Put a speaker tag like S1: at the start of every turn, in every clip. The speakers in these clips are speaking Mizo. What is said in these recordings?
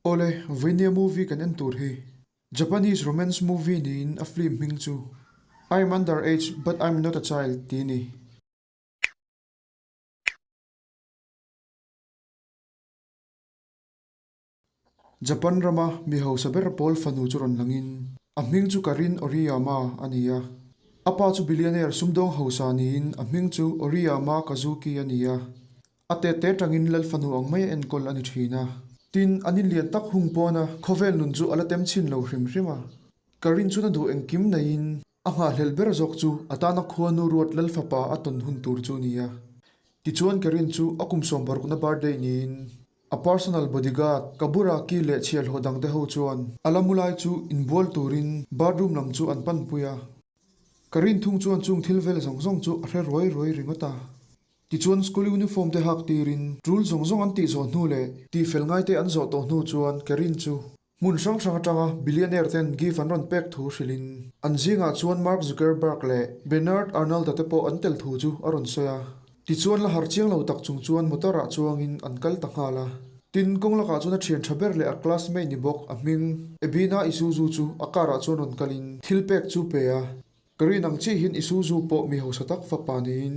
S1: Awle, vawinia movie kan en tur hi Japanese romance movie niin a film hming chu I'm Underage But I'm Not A Child tih a ni. Japan rama mi hausa ber pawl fanu chu rawn langin a hming chu Karin Oriyama a ni a. A pa chu billionaire sumdawng hausa niin a hming chu Oriyama Kazuki a ni a. A tette tangin lal fanu ang mai a enkawl a ni thin a. Tin, an inlian tak hung pawna khawvel nun chu a la tem chhin lo hrim hrim a. Karin chuan a duh engkim neiin a nghahhlelh ber zawk chu a tana khuanu ruat lal fapa a tawn hun tur chu a ni a. Tichuan Karin chu a kum sawmparukna birthday niin A personal bodyguard Kaburaki leh chhiahhlawh dangte ho chuan a la mu lai chu inbual turin bathroom lam chu an panpui a. Ka rin thung chuan chung thil vel zawng zawng chu a hre ruai ruai ringawt a. Tichuan school uniform te hak tirin tul zawng zawng an tih zawh hnu leh tihfel ngaite an zawh tawh hnu chuan ka rin chu Hmun hrang hrang atanga billionaire ten gift an rawn pek thu hrilhin an zingah chuan Mark Zuckerberg leh Bernard Arnault-a te pawh an tel thu chu a rawn sawi a. Tichuan la har chiang lo tak chung chuan motor-ah chuangin an kal ta nghal a. Tin, kawng lakah chuan a thian tha ber leh a classmate ni bawk a hming Ebina Isuzu chu a car-ah chuan rawn kalin thil pek chu pe a. Ka rin ang chiahin Isuzu pawh mi hausa tak fapa niin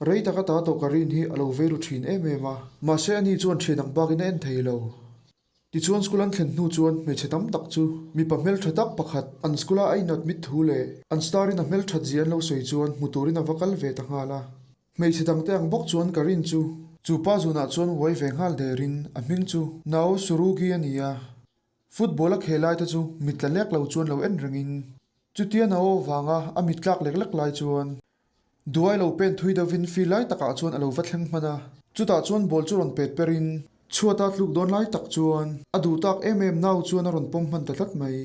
S1: rei taka ta tawh ka rin hi a lo veiru thin em em a. Mahse ani chuan thian ang bakin a en thei lo. Tichuan school an thlen hnu chuan hmeichhe tam tak chu mipa hmeltha tak pakhat an school-a a inadmit thu leh an star in a hmelthat zia an lo sawi chuan hmu turin a va kal ve ta nghal a. Hmeichhe dangte ang bawk chuan ka rin chu chu pa zunah chuan uai ve nghal derin a hming chu Nao Surugi a ni a. Football a khel lai te chu mit la lek lo chuan lo en rengin chutia Nao vanga a mit tlak lek lek lai chuan Duai lo pen thui deuhin feel lai takah chuan a lo va thleng hman a, chutah chuan ball chu rawn pet perin chhuata tluk dawn lai tak chuan a duh tak em em nau chuan a rawn pawm hman ta tlat mai.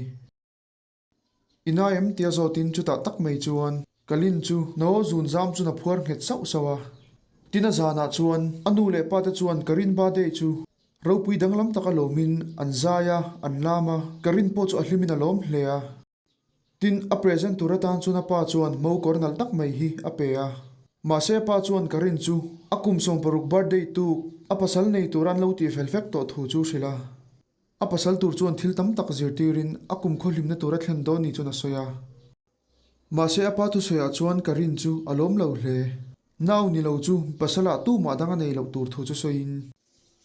S1: I nai em tia zawtin chutah tak mai chuan Kalin chu no zun zam chun a phuar nghet sauh sauh a. Tin a zanah chuan a nu leh pa te chuan Karin birthday chu ropui danglam taka lawmin an zai a, an lam a, Karin pawh chu a hlimin a lawm hle a. Tin, a present tur atan chuan a pa chuan mo kawr nalh tak mai hi a pe a. Mahse a pa chuan ka rin chu a kum 60 birthday tuk a pasal nei tur an lo tih fel vek tawh thu chu hrilh a. A pasal tur chuan thil tam tak zirtirin a kum khawhlimna tur a thlen dawn ni chuan a sawi a. Mahse a pa thusawiah chuan ka rin chu a lawm lo hle. Nau ni lo chu pasalah tumah dang a nei loh tur thu chu sawiin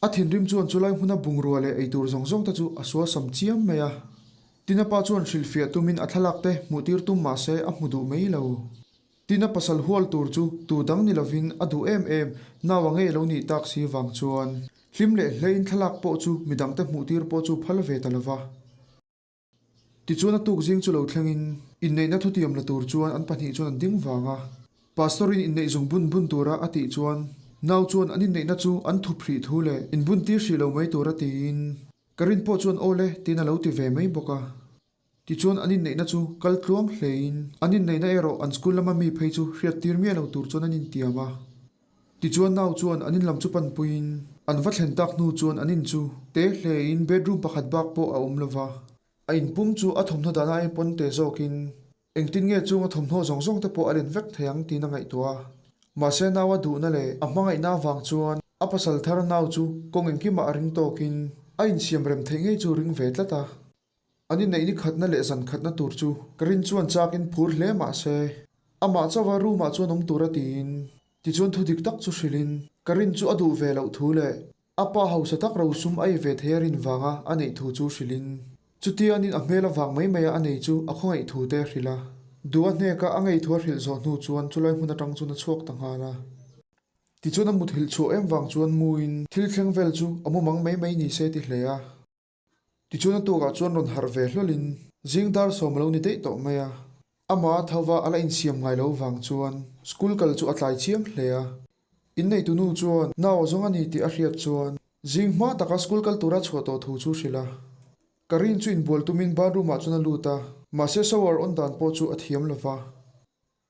S1: A thinrim chuan chulai hmuna bungrua leh eitur zawng zawng te chu a sual sam chiam mai a. Tina pa chuan hrilhfiah tumin a thlalak te hmuhtir tum mah se a hmu duh mai lo. Tina pasal hual tur chu tu dang ni lovin a duh em em nau a ngei lo nih tak si vang chuan hlim leh hlein thlalak pawh chu midang te hmuhtir pawh chu phal ve ta lova. Tichuan a tuk zing chu lo thlengin inneihna thutiam la tur chuan an pahnih chuan an ding vang a. Pastor-in inneih zung bun bun tura a tih chuan nau chuan an inneihna chu an thup hrih thu leh inbun tir hrih lo mai tura tiin ka rin pawh chuan aw le tiin a lo ti ve mai bawk a. Tichuan an inneihna chu kal tluang hlein an inneihna erawh an school lama mi phei chu hriat tir miah lo tur chuan an intiam a. Tichuan nau chuan an in lam chu panpuiin an va thlen tak hnu chuan an in chu te hlein bedroom pakhat bak pawh a awm lova. A in pum chu a thawmhnaw dana a inpawn te zawkin engtin nge chung a thawmhnaw zawng zawng te pawh a len vek thei ang tiin a ngaihtuah a. Mahse nau a duhna leh a hmangaihna avang chuan a pasal thar nau chu kawng engkimah a ring tawkin a insiam rem theih ngei chu ring ve tlat a. An inneih ni khatna leh zan khatna tur chu ka rin chuan chakin phur hle mah se, amah chauha room ah chuan awm tur a tiin tichuan thu dik tak chu hrilhin ka rin chu a duh ve loh thu leh a pa hausa tak rosum a ei ve thei a rin vanga a neih thu chu hrilhin chutianin a hmel avang mai maia a nei chu a khawngaih thu te a hrilh a. Duh a hneka a ngei thu a hrilh zawh hnu chuan chulai hmun atang chuan a chhuak ta nghal a. Tichuan a muthilh chhuah em vang chuan muin thil thleng vel chu a mumang mai mai ni se ti hle a. Tichuan a tukah chuan rawn harh ve hlawlin zing dar sawm a lo ni daih tawh mai a. Amah thova a la insiam ngai lo vang chuan school kal chu a tlai chiang hle a. Inneitu nu chuan nau a zawng a ni tih a hriat chuan zing hma taka school kal tura chhuah tawh thu chu hrilh a. Karin chu inbual tumin bathroom ah chuan a lut a, mahse shower on dan pawh chu a thiam lova.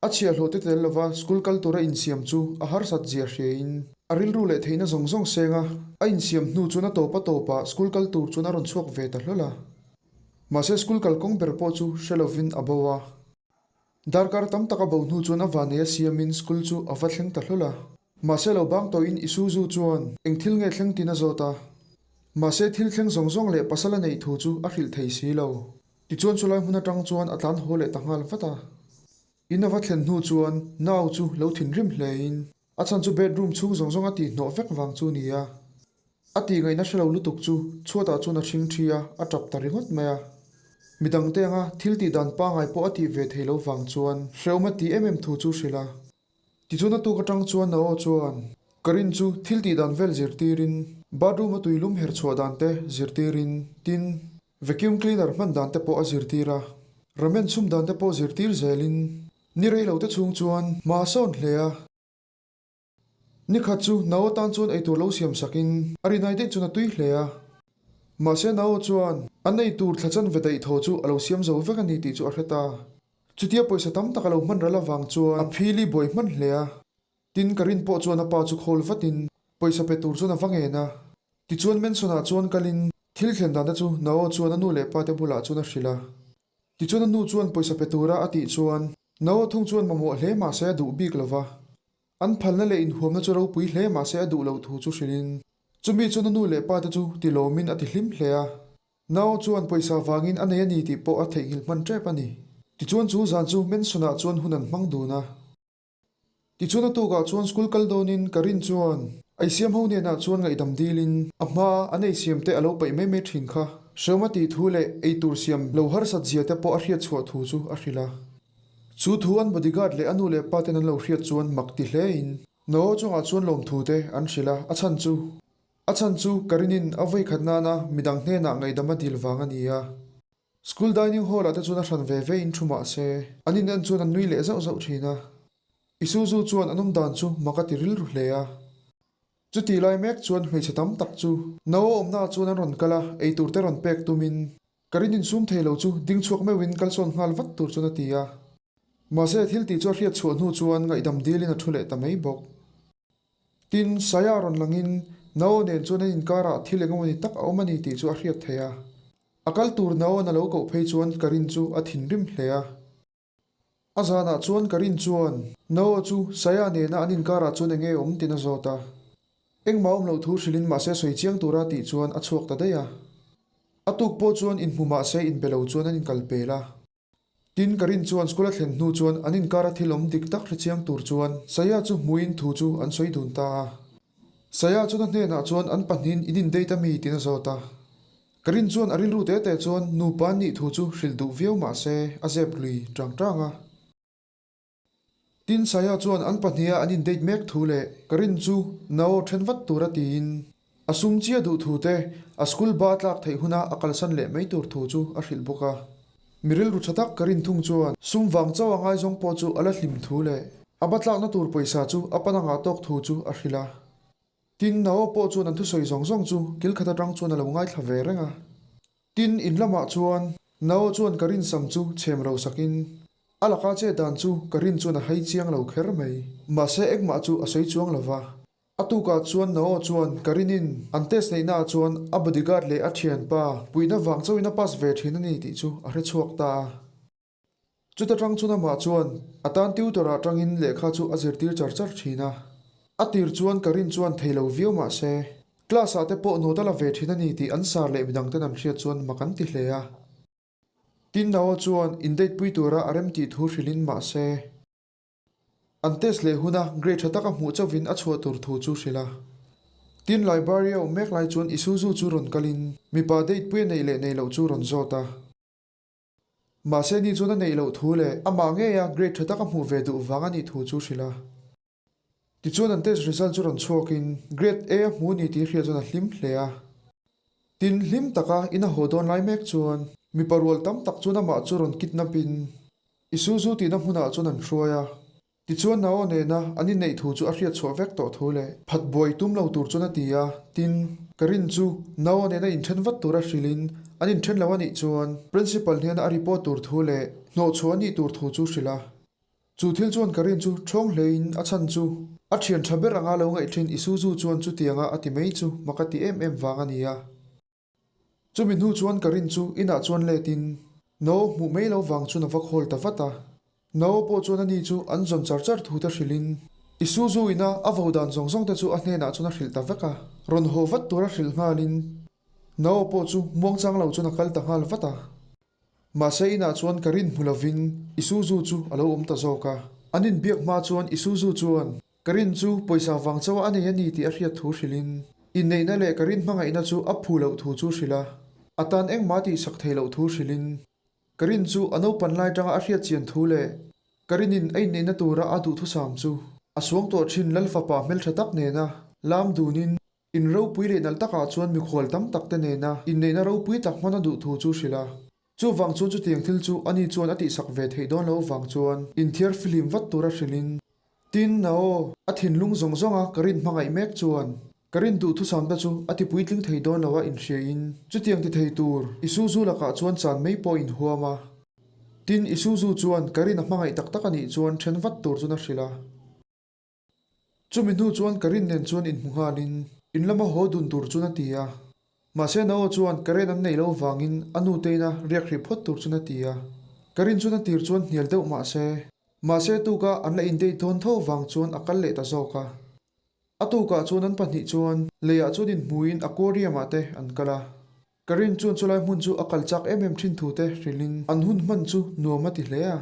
S1: A chhiahhlawh te tel lova school kal tura insiam chu a harsat zia hriain a rilru leh theihna zawng zawng seng a, a insiam hnu chuan a tawp a tawpah school kal tur chuan a rawn chhuak ve ta hlawl a. Mahse school kal kawng ber pawh chu hre lovin a bo a. Darkar tam tak a bo hnu chuan a vanei a siamin school chu a va thleng ta hlawl a. Mahse lo bang tawhin Isuzu chuan eng thil nge thleng tin a zawt a. Mahse thil thleng zawng zawng leh pasal a neih thu chu a hrilh thei si lo. Tichuan chulai hmun atang chuan a tlan haw leh ta nghal vat a. In a va thlen hnu chuan nau chu lo thinrim hlein a chhan chu bedroom chhung zawng zawng a tihhnawh vek vang chu ni a. A tih ngaihna hre lo lutuk chu chhuatah chuan a hring thi a, a tap ta ringawt mai a. Midangte anga thil tih dan pangai pawh a tih ve thei lo vang chuan hrehawm a tih em em thu chu hrilh a. Tichuan a tuk atang chuan Nao chuan Karin chu thil tih dan vel zirtirin, bathroom a tuilum her chhuah dan te zirtirin, tin, vacuum cleaner hman dan te pawh a zirtir a. Ramen chhum dan te pawh zirtir zelin ni rei lo te chhung chuan hma a sawn hle a. Nikhat chu Nao tan chuan eitur lo siam sakin a rinai daih chuan a tui hle a. Mahse Nao chuan an eitur thla chanve daih thaw chu a lo siam zo vek a ni tih chu a hre ta. Chutia pawisa tam tak a lo hman ral avang chuan a phili buai hman hle a. Tin Karin pawh chuan a pa chu khawl vatin pawisa pe tur chuan a va ngen a. Tichuan Mansion-ah chuan kalin thil thlen dan te chu Nao chuan a nu leh pa te bulah chuan a hrilh a. Tichuan a nu chuan pawisa pe tura a tih chuan Nao thung chuan mamawh hle mahse a duh bik lova. An phalna leh inhuamna chu ropui hle mahse a duh loh thu chu hrilhin chumi chuan a nu leh pa te chu ti lawmin a ti hlim hle a. Nao chuan pawisa vangin a nei a ni tih pawh a theihnghilh hman tep a ni. Tichuan chu zan chu Mansion-ah chuan hun an hmang dun a. Tichuan a tukah chuan school kal dawnin ka rin chuan ei siam ho hnenah chuan ngaihdam dilin a hma an ei siam te a lo paih mai mai thin kha. Hrehawm a tih thu leh ei tur siam lo harsat zia te pawh a hriat chhuah thu chu a hrilh a. Chu thu an bodyguard leh a nu leh pa ten an lo hriat chuan mak ti hle in Noah chungah chuan lawmthu te an hrilh a, a chhan chu a chhan chu Karinin a vawikhat nana midang hnenah ngaihdam a dil vang a ni a. School dining hall ah te chuan a hran ve ve in thu mah se an in en chuan an nui leh zauh zauh thin a. Isuzu chuan an awm dan chu mak a ti rilru hle a. Chutih lai mek chuan hmeichhe tam tak chu Noah awmna ah chuan an rawn kal a, eitur te rawn pek tumin Ka rin insum thei lo chu ding chhuak meuhin kalsawn nghal vat tur chuan a ti a. Mahse thil tih chu a hriat chhuah hnu chuan ngaihdam dilin a thu leh ta mai bawk. Tin, Saia rawn langin Nao nen chuan an inkarah thil engemaw ni tak a awm a ni tih chu a hriat theih a. A kal tur Nao'n a lo koh phei chuan ka rin chu a thinrim hle a. A zanah chuan ka rin chuan Nao chu Saia nena an inkarah chuan enge awm tiin a zawt a. Engmah awm loh thu hrilhin mahse sawi chiang tura tih chuan a chhuak ta daih a. A tuk pawh chuan inhmu mahse inbe lo chuan an inkal pel a. Tin, ka rin chuan school a thlen hnu chuan an inkara thil awm dik tak hre chiang tur chuan Saia chu hmuin thu chu an sawi dun ta a. Saia chuan a hnenah chuan an pahnihin in indate a mi tiin a zawt a. Ka rin chuan a rilru te te chuan nupa an nih thu chu hrilh duh viau mah se a zep lui tang tang a. Tin, Saia chuan an pahniha an indate mek thu leh ka rin chu Nao then vat tura tiin a sum chiah duh thu te a school ba tlak theih huna a kalsan leh mai tur thu chu a hrilh bawk a. Mi rilru tha tak ka rin thung chuan sum vang chauh a ngaizawng pawh chu a la hlim thu leh a ba tlakna tur pawisa chu a pan anga tawk thu chu a hrilh a. Tin, Nao pawh chuan an thusawi zawng zawng chu kil khat atang chuan a lo ngaithla ve reng a. Tin, in lamah chuan Nao chuan ka rinsam chu chhem ro sakin a laka che dan chu ka rin chuan a hai chiang lo kher mai. Mahse engmah chu a sawi chuang lo va. A tukah chuan Nao chuan ka rinin an test neihnaah chuan a bodyguard leh a thianpa puihna vang chauhin a pass ve thin a ni tih chu a hre chhuak ta a. Chuta tang chuan amah chuan a tan tutor ah tangin lehkha chu a zirtir char char thin a. A tir chuan ka rin chuan thei lo viau mah se, class ah te pawh note a la ve thin a ni tih an sar leh midang ten an hriat chuan mak an ti hle a. Tin Nao chuan in date pui tura a rem tih thu hrilhin mah se, an test leh huna grade tha tak a hmuh chauhin a chhuah tur thu chu hrilh a. Tin library a awm mek lai chuan Isuzu chu rawn kalin mipa date pui a neih leh neih loh chu rawn zawt a. Mahse ni chuan a neih loh thu leh amah ngeia grade tha tak a hmuh ve duh vang a nih thu chu hrilh a. Tichuan an test result chu rawn chhuakin grade A a hmu ni tih hriat chuan a hlim hle a. Tin, hlim taka in a haw dawn lai mek chuan mipa rual tam tak chuan amah chu rawn kidnap in Isuzu tihna hmunah chuan an hruai a. Tichuan Nao nena an inneih thu chu a hriat chhuah vek tawh thu leh phat buai tum lo tur chuan a ti a, tin, ka rin chu Nao nena inthen vat tura hrilhin an inthen lo a nih chuan Principal hnena a report tur thu leh hnawhchhuah a nih tur thu chu hrilh a. Chu thil chuan ka rin chu ṭhawng hlein a chhan chu a ṭhian ṭha ber anga lo ngaih ṭhin Isuzu chuan chutianga a ti mai chu mak a ti em em vang a ni a. Chumi hnu chuan ka rin chu inah chuan letin No hmuh mai lo vang chuan a va khawl ta vat a. No pawh chuan ani chu an zawn char char thu te hrilhin Isuzu ina a vo dan zawng zawng te chu a hnenah chuan a hrilh ta vek a. Rawn haw vat tura hrilh nghalin. Nao pawh chu muangchang lo chuan a kal ta nghal vat a. Mahse inah chuan ka rin hmu lovin Isuzu chu a lo awm ta zawk a. An inbiak hma chuan Isuzu chuan ka rin chu pawisa vang chauh a nei a ni tih a hriat thu hrilhin inneihna leh ka rin hmangaihna chu a phu loh thu chu hrilh a, a tan engmah tihsak theih loh thu hrilhin ka rin chu a naupan lai tanga a hriat chian thu leh ka rinin a inneihna tura a duhthusam chu a suangtuah thin Lalfapa hmeltha tak nena lam dunin In ropui leh nalh takah chuan mikhual tam tak te nena inneihna ropui tak hman a duh thu chu hrilh a. Chuvang chuan chutiang thil chu ani chuan a tihsak ve theih dawn loh vang chuan inthiar fihlim vat tura hrilhin, Tin, Nao, a thinlung zawng zawnga ka rin hmangaih mek chuan ka rin duh thusam te chu a tipuitling thei dawn lo a inhriain chutiang ti thei tur Isuzu lakah chuan chan mai pawh inhuam a. Tin, Isuzu chuan ka rin a hmangaih tak tak a nih chuan then vat tur chuan a hrilh a. Chumi hnu chuan Karin nen chuan inhmu nghalin in lama haw dun tur chuan a ti a. Mahse Nao chuan Karen an neih loh vangin a nu teina riak hrih phawt tur chuan a ti a. Karin chuan a tir chuan hnial deuh mahse. Mahse tuka an la indate dawn tho vang chuan a kal leh ta zawk a. A tukah chuan an pahnih chuan leiah chuan inhmuin aquarium ah te an kal a. Karin chuan chulai hmun chu a kal chak em em thin thu te hrilhin an hun hman chu nuam a ti hle a.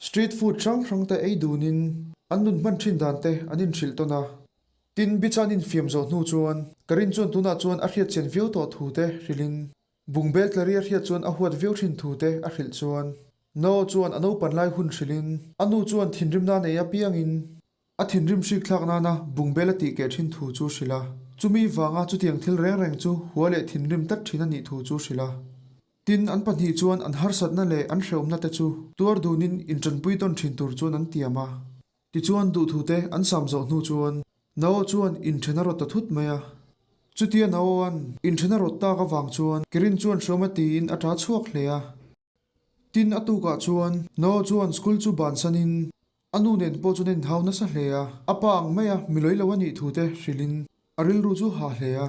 S1: Street food hrang hrang te ei dunin an nun hman thin dan te an inhrilh tawn a. Tin, Bicha an infiam zawh hnu chuan Karin chuan tunah chuan a hriat chian viau tawh thu te hrilhin bungbel tlari a hriat chuan a huat viau thin thu te a hrilh chuan Nao chuan a naupan lai hun hrilhin a nu chuan thinrimna nei apiangin a thinrim hrik thlak nana bungbel a tih keh thin thu chu hrilh a. Chumi vanga chutiang thil reng reng chu hua leh thinrim tlat thin a nih thu chu hrilh a. Tin, an pahnih chuan an harsatna leh an hrehawmna te chu tuar dunin inṭanpui tawn ṭhin tur chuan an tiam a. Tichuan, duhthute an sam zawh hnu chuan Nao chuan inṭhen a rawt ta thut mai a. Chutia Nao-a'n inṭhen a rawt tak avang chuan Kirin chuan hreawm a tiin a ṭa chhuak hle a. Tin, a tukah chuan Nao chuan school chu bansanin a nu nen pawh chuan a inhau nasa hle a. A pa ang maia milawi lo a nih thute hrilhin a rilru chu hah hle a.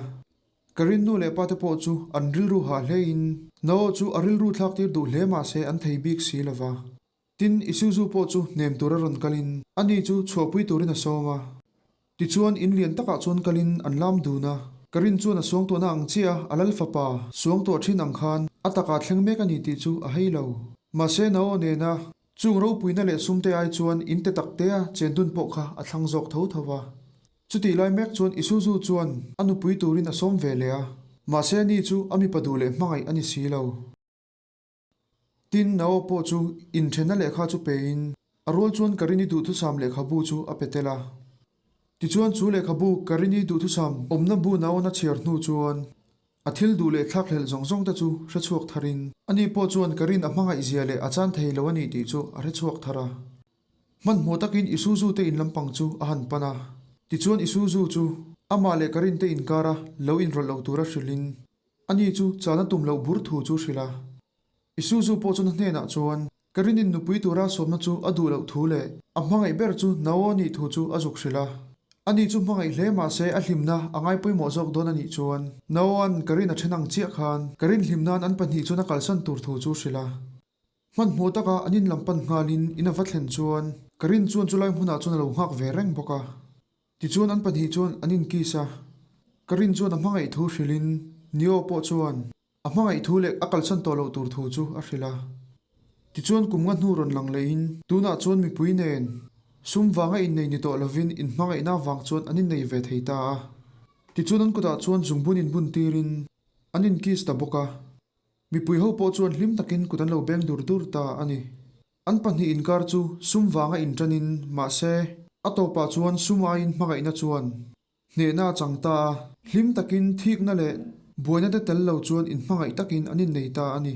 S1: Ka rinnu leh pate pawh chu an rilru hah hlein Nao chu a rilru thlak tir duh hle mahse an thei bik si lo va. Tin, Isuzu pawh chu hnem tura rawn kalin ani chu chhuahpui turin a sawm a. Tichuan, in lian takah chuan kalin an lam dun a. Ka rin chuan a suangtuahna ang chiah a, a lal fapa suangtuah thin ang khan a takah thleng mek a ni tih chu a hei lo. Mahse, Nao nena chung ropuina leh sumte ai chuan in te taktea chendun pawh kha a thlang zawk tho tho va. Chutih lai mek chuan Isuzu chuan a nupui turin a sawm ve leh a, mahse ani chu a mipa duh leh hmangaih a ni si lo. Tin, Nao pawh chu inthenna lehkha chu pein a rual chuan Karini duhthusam lehkhabu chu a pe tel a. Tichuan chu lehkhabu Karini duhthusam awmna bu Nao'n a chhiar hnu chuan a thil duh leh thlakhlelh zawng zawng te chu hrechhuak tharin ani pawh chuan Karin a hmangaih zia leh a chan thei lo a ni tih chu a hrechhuak thar a. Hmanhmawh takin Isuzu te in lampang chu a han pan a. Tichuan Isuzu chu amah leh Karin te inkara lo inrawlh lo tura hrilhin ani chu chana tum loh bur thu chu hrilh a. Isuzu pawh chuan a hnenah chuan Karin in nupui tura sawmna chu a duh loh thu leh a hmangaih ber chu Nao nih thu chu a zuk hrilh a. Ani chu hmangaih hle mahse a hlimna a ngaipawimawh zawk dawn a nih chuan Nao-a'n Karin a then ang chiah khan Karin hlim nan an pahnih chuan a kalsan tur thu chu hrilh a. Hmanhmawh taka an in lam pan nghalin in a va thlen chuan Karin chuan chulai hmunah chuan a lo nghak ve reng bawk a. Tichuan an pahnih chuan an inkiss a. Karin chuan a hmangaih thu hrilhin Neo pawh chuan a hmangaih thu leh a kalsan tawh loh tur thu chu a hrilh a. Tichuan kum nga hnu rawn lang lehin tunah chuan mipui nen sum vanga innei ni tawh lovin inhmangaihna vang chuan an innei ve thei ta a. Tichuan an kutah chuan zungbun inbun tirin an inkiss ta bawk a. Mipui ho pawh chuan hlim takin kut an lo beng dur dur ta a ni. An pahnih inkar chu sum vanga inṭanin mahse, a tawpah chuan sum aiin hmangaihna chuan hnehna a chang ta a, hlim takin thikna leh buaina te tel lo chuan inhmangaih takin an innei ta a ni.